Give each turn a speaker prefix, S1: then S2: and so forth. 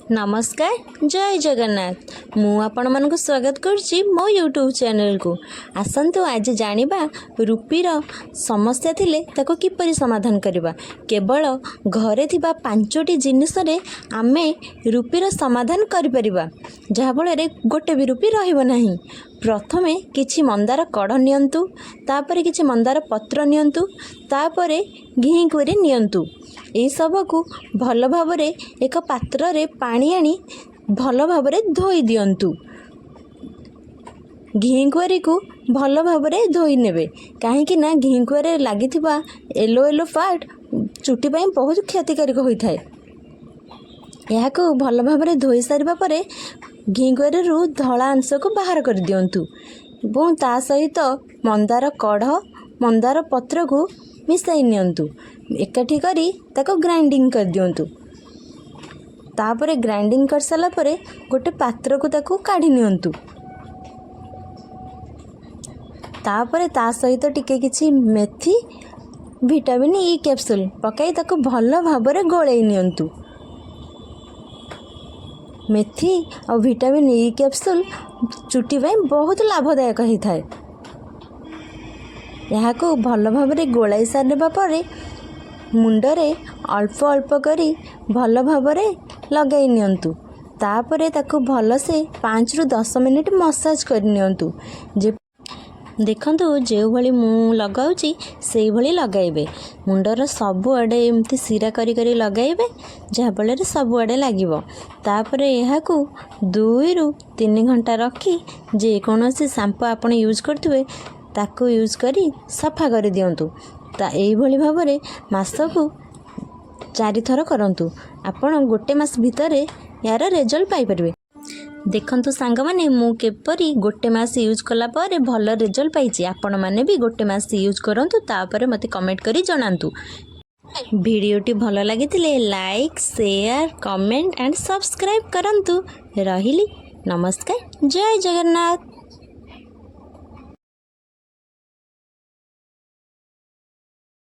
S1: ନମସ୍କାର, ଜୟ ଜଗନ୍ନାଥ। ମୁଁ ଆପଣମାନଙ୍କୁ ସ୍ୱାଗତ କରୁଛି ମୋ ୟୁଟ୍ୟୁବ୍ ଚ୍ୟାନେଲକୁ। ଆସନ୍ତୁ, ଆଜି ଜାଣିବା ରୁପିର ସମସ୍ୟା ଥିଲେ ତାକୁ କିପରି ସମାଧାନ କରିବା। କେବଳ ଘରେ ଥିବା ପାଞ୍ଚଟି ଜିନିଷରେ ଆମେ ରୁପିର ସମାଧାନ କରିପାରିବା, ଯାହାଫଳରେ ଗୋଟେ ବି ରୁପି ରହିବ ନାହିଁ। ପ୍ରଥମେ କିଛି ମନ୍ଦାର କଢ଼ ନିଅନ୍ତୁ, ତାପରେ କିଛି ମନ୍ଦାର ପତ୍ର ନିଅନ୍ତୁ, ତାପରେ ଘିକୁଆଁରୀ ନିଅନ୍ତୁ। ଏସବୁକୁ ଭଲ ଭାବରେ ଏକ ପାତ୍ରରେ ପାଣି ଆଣି ଭଲ ଭାବରେ ଧୋଇ ଦିଅନ୍ତୁ। ଘିକୁଆଁରୀକୁ ଭଲ ଭାବରେ ଧୋଇ ନେବେ, କାହିଁକି ନା ଘିକୁଆଁରୀରେ ଲାଗିଥିବା ୟେଲୋ ୟେଲୋ ପାର୍ଟ ଚୁଟି ପାଇଁ ବହୁତ କ୍ଷତିକାରକ ହୋଇଥାଏ। ଏହାକୁ ଭଲ ଭାବରେ ଧୋଇ ସାରିବା ପରେ ଘିକୁଆଁରୀରୁ ଧଳା ଅଂଶକୁ ବାହାର କରିଦିଅନ୍ତୁ ଏବଂ ତା ସହିତ ମନ୍ଦାର କଢ଼, ମନ୍ଦାର ପତ୍ରକୁ ମିଶାଇ ନିଅନ୍ତୁ। ଏକାଠି କରି ତାକୁ ଗ୍ରାଇଣ୍ଡିଙ୍ଗ କରିଦିଅନ୍ତୁ। ତାପରେ ଗ୍ରାଇଣ୍ଡିଙ୍ଗ କରିସାରିଲା ପରେ ଗୋଟେ ପାତ୍ରକୁ ତାକୁ କାଢ଼ି ନିଅନ୍ତୁ। ତାପରେ ତା ସହିତ ଟିକେ କିଛି ମେଥି, ଭିଟାମିନ୍ ଇ କ୍ୟାପସୁଲ୍ ପକାଇ ତାକୁ ଭଲ ଭାବରେ ଗୋଳେଇ ନିଅନ୍ତୁ। ମେଥି ଆଉ ଭିଟାମିନ୍ ଇ କ୍ୟାପସୁଲ୍ ଚୁଟି ପାଇଁ ବହୁତ ଲାଭଦାୟକ ହୋଇଥାଏ। ଏହାକୁ ଭଲ ଭାବରେ ଗୋଳାଇ ସାରିବା ପରେ ମୁଣ୍ଡରେ ଅଳ୍ପ ଅଳ୍ପ କରି ଭଲ ଭାବରେ ଲଗାଇ ନିଅନ୍ତୁ। ତାପରେ ତାକୁ ଭଲସେ 5ରୁ 10 ମିନିଟ୍ ମସାଜ କରିନିଅନ୍ତୁ। ଯେ ଦେଖନ୍ତୁ, ଯେଉଁଭଳି ମୁଁ ଲଗାଉଛି, ସେଇଭଳି ଲଗାଇବେ। ମୁଣ୍ଡର ସବୁଆଡ଼େ ଏମିତି ଶିରା କରି କରି ଲଗାଇବେ, ଯାହାଫଳରେ ସବୁଆଡ଼େ ଲାଗିବ। ତାପରେ ଏହାକୁ 2ରୁ 3 ଘଣ୍ଟା ରଖି ଯେକୌଣସି ସାମ୍ପୋ ଆପଣ ୟୁଜ୍ କରୁଥିବେ, ତାକୁ ୟୁଜ୍ କରି ସଫା କରିଦିଅନ୍ତୁ। ତା ଏଇଭଳି ଭାବରେ ମାସକୁ ଚାରିଥର କରନ୍ତୁ। ଆପଣ ଗୋଟେ ମାସ ଭିତରେ ଏହାର ରେଜଲ୍ଟ ପାଇପାରିବେ। ଦେଖନ୍ତୁ ସାଙ୍ଗମାନେ, ମୁଁ କିପରି ଗୋଟେ ମାସ ୟୁଜ୍ କଲା ପରେ ଭଲ ରେଜଲ୍ଟ ପାଇଛି। ଆପଣମାନେ ବି ଗୋଟେ ମାସ ୟୁଜ୍ କରନ୍ତୁ, ତାପରେ ମୋତେ କମେଣ୍ଟ କରି ଜଣାନ୍ତୁ। ଭିଡ଼ିଓଟି ଭଲ ଲାଗିଥିଲେ like, share, comment and subscribe କରନ୍ତୁ। ରହିଲି, ନମସ୍କାର, ଜୟ ଜଗନ୍ନାଥ।